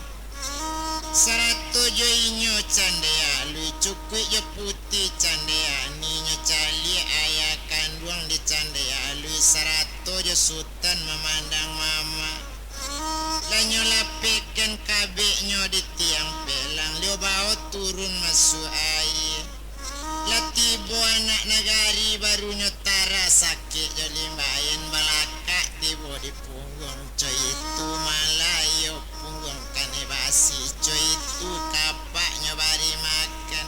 Sarato jo inyo candek alui, cukuik jo putih candek aninyo caliak ayah kanduang di candek alui, sarato jo Sutan mamandang mamak. Lah nyo lapehkan kabeknyo di tiang pelang, lio bao turun masuak aia. Lah tibo anak nagari, barunyo tara sakik jo limbayan, balakak tibo di pungguang. Coitu malah iyo pungguang kanai basi, coitu kapaknyo bari makan.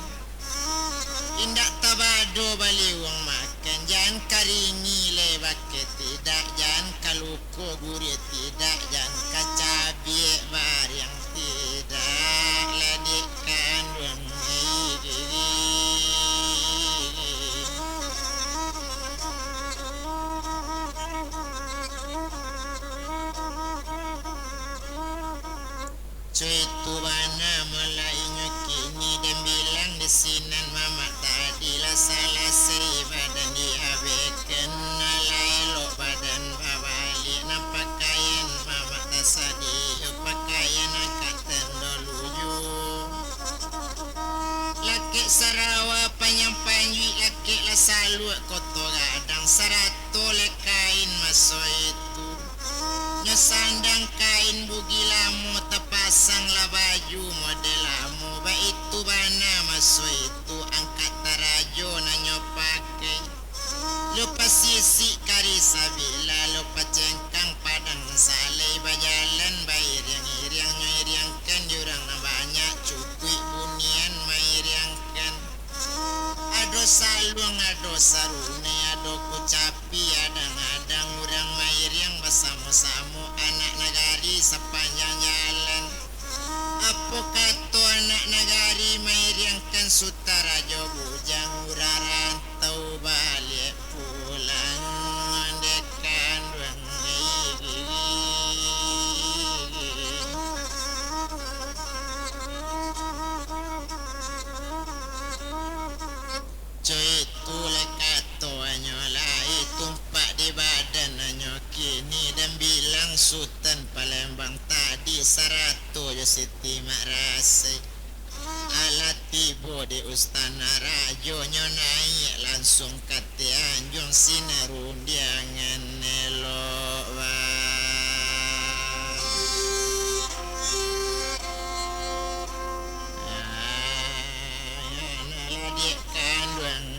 Indak tabado baliuang makan, jan karingi lai bakeh tidak, jan kaluko gurih tidak, jan kacabiak bariang tidak, lah dek kanduang. Coitu bana mula inyo kini, den bilang di sinan mamak tadi, lah salasai ibadah diabaikan, lah elok badan babaliak, nan pakaian mamak tasadiyo, pakaian angkatan dolu juo. Lakek sarawa panyang panjuik, lakek lah saluak koto gadang, sarato lai kain maso itu. Nyo sandang kain bugih lamo, tapasang lah baju model lamo, baitu bana maso itu angkatan rajo nan nyo pakai. Lo pasisik kari sabilah, lo pacengkang padang salai, bajalan bairiang-iriang, nyo iriangkan di urang nan banyak, cukuik bunian mairiangkan. Ado saluang, ado sarunai, ado kucapi, adang-adang urang mairiang basamo-samo, anak nagari sapanjang jalan. Apo kato anak nagari mairiangkan Sutan Rajo Bujang, urang rantau baliak pulang dek kanduang. Coitu lai kato anyo lai, tumpak di badan anyo kini, den bilang Sutan Palembang tadi sarato jo Siti Mak Rasai. Alah tibo di Ustana Rajo, nyo naiak lansuang ka Tianjuang, sinan rundiangan elok bae. Ah, anak ladiak kanduang.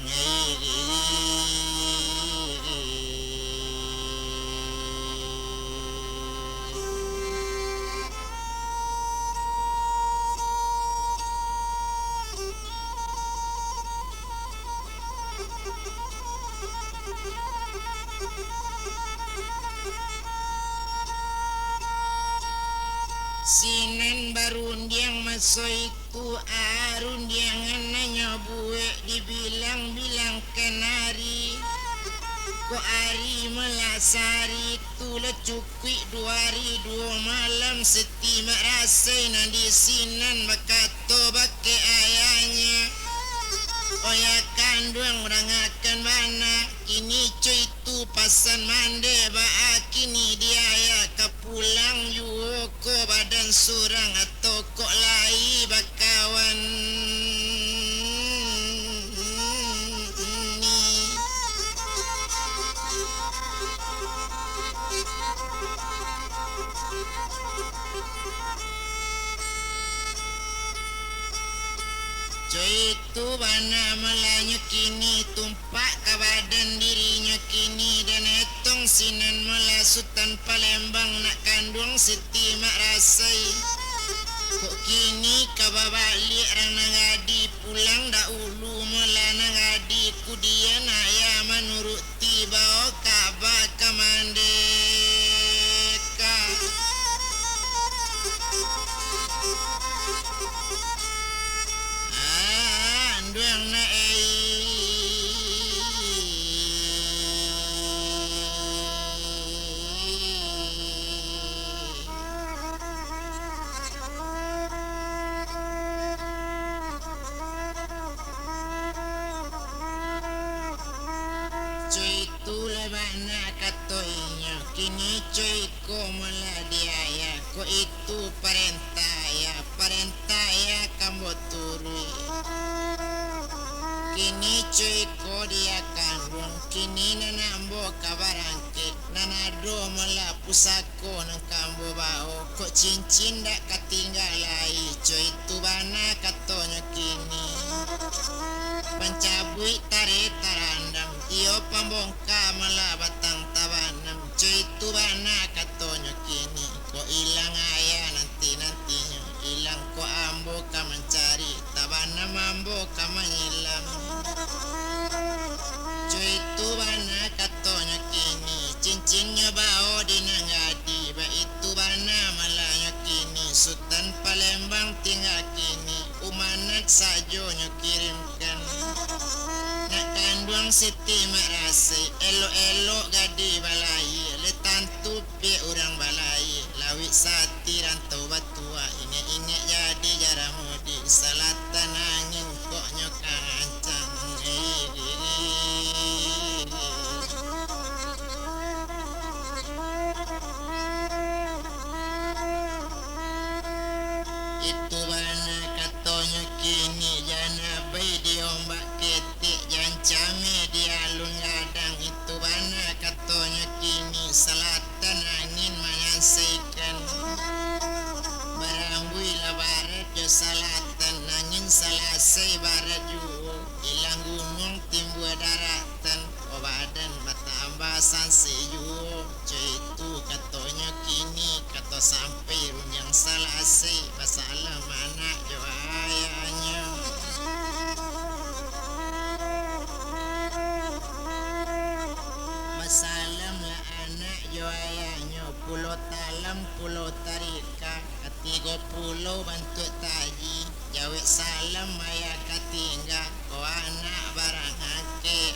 Sinan barundiang maso itu, ah, rundiangan nan nyo buek dibilang-bilangkan ari. Kok ari malah sahari tu lah cukuik duo ari duo malam, Siti Mak Rasai nan di sinan bakato bakeh ayahnyo, "Oya kanduang, urangakan bana, kini coitu pasan mandeh, baa kini di ayah ka pulang juo ko badan surang atau kok lai bakawan ni?" Coitu bana malah nyo kini, tumpak ka badan dirinyo kini, den etong sinan malah Sutan Palembang nak kanduang Siti Mak Rasai. Kok kini ka babaliak rang nan gadi pulang dahulu malah nan gadi, kudian ayah manuruik tibo ka baka mandeka. Anduang nak ei. Kini co iko molah di ayah, kok itu parentah ayah, parentah ayah ka ambo turuik. Kini co iko di ayah kanduang, kini nan ambo ka barangkek, nan ado molah pusako nan ka ambo bao, kok cincin dak ka tingga lai, co itu bana katonyo kini. Pancabuik tareh tarandam, iyo pambongka malah batang tabanam, co itu bana katonyo kini. Kok ilang ayah nanti-nantinyo, ilang kok ambo ka mancari, tabanam ambo ka manyilang. Co itu bana katonyo kini, cincinnyo bao di nan gadih, baitu bana malahnyo kini, Sutan Palembang tingga kini, umanat sajo nyo kirimkan. Nak kanduang Siti Mak Rasik, elok-elok gadih balayia, lai tantu piak urang balayia, lawik sati rantau batuah, ingek-ingek jadi jarah mudik, salatan angin kok nyo kancang. Itu bana katonyo kini, jan abai di ombak ketek, jan cameh di alun gadang. Itu bana katonyo kini, salatan angin manyansaikan. Barambuilah barat jo salatan, angin salasai barat juo, ilang gunuang timbua daratan, badan batambah sansai juo. Co itu katonyo kini, kato sampai rundiang salasai, basalam anak jo ayahnyo. Basalamlah anak jo ayahnyo, pulo talam, pulo tarika, katigo pulo bantuak taji, jawek salam ayah ka tingga, ko anak barangkek.